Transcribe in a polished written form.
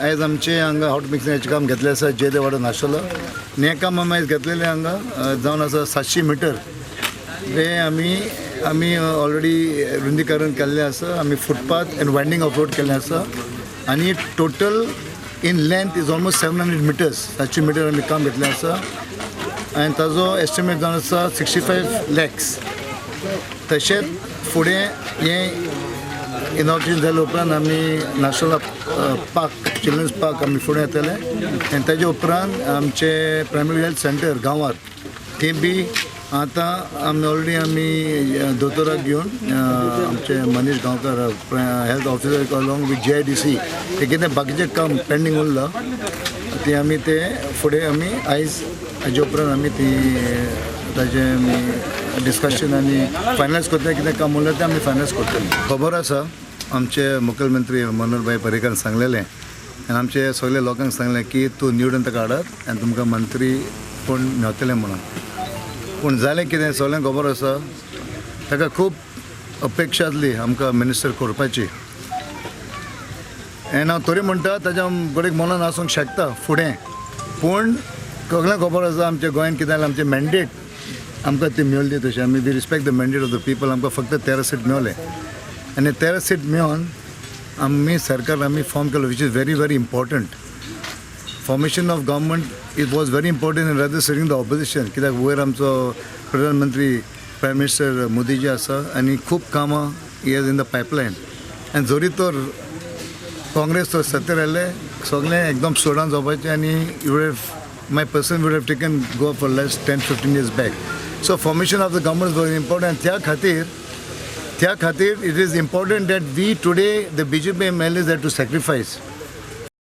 आयज आमचे हांगा हॉट मिक्सिंगाचें काम घेतलें आसा जयदेवाडो नाशोलो. आनी हें काम आमी आयज घेतलेलें हांगा जावन आसा 700 मिटर. तें आमी ऑलरेडी रुंदीकरण केल्लें आसा. आमी footpath and widening of road केल्लें आसा आनी total in length is almost 700 meters. 700 meter आमी काम घेतलें आसा आनी ताजो एस्टिमेट जावन आसा 65 लॅक्स. तशेंच फुडें हें इनॉग्रेशन जाल्या उपरांत आमी नाशोला पार्क, चिल्ड्रन्स पार्क आमी फुडें येतले आनी ताजे उपरांत आमचे प्रायमरी हेल्थ सेंटर गांवार तें बी आतां आमी ऑलरेडी आमी दोतोराक घेवन, आमचे Manish Gaonkar health officer along with GIDC, ते कितें बाकीचें काम पेंडींग उरलां तें आमी तें फुडें आमी आयज हाजे उपरांत आमी ती ताजें आमी डिस्कशन आनी फायनलायज करतले. कितें काम उरलें तें आमी फायनलायज करतले. खबर आसा, आमचे मुखेलमंत्री मनोहरभाई पर्रीकार सांगलेलें आनी आमचे सगळे लोकांक सांगलें की तूं निवडून ताका हाडात आनी तुमकां मंत्री कोण मेवतलें म्हणून. पूण जालें कितें, सगळ्यांक खबर आसा, ताका खूब अपेक्षा आसली आमकां मिनिस्टर करपाची. आनी हांव तरी म्हणटा, ताच्या घडयेक मनान आसूंक शकता फुडें, पूण सगळ्यांक खबर आसा आमच्या गोंयान कितें जालें. आमचें मॅन्डेट आमकां ती मेवली तशें आमी we respect the mandate of the people. आमकां फक्त 13 सीट मेवले आनी 13 सीट मेळोन आमी सरकार आमी फॉर्म केलो, which is very very important. Formation of government, it was very important in rather sitting the opposition, कित्याक वयर आमचो प्रधानमंत्री, प्रायम मिनिस्टर मोदीजी आसा आनी खूब कामां is in the pipeline. आनी जरी तर काँग्रेस तर सत्तेर आयले, सगळें एकदम स्लो डावन जावपाचें आनी you have my person would have taken Goa for last 10-15 years back. So formation of the government was important. त्या खातीर it is important that we today, the BJP MLAs, that to sacrifice.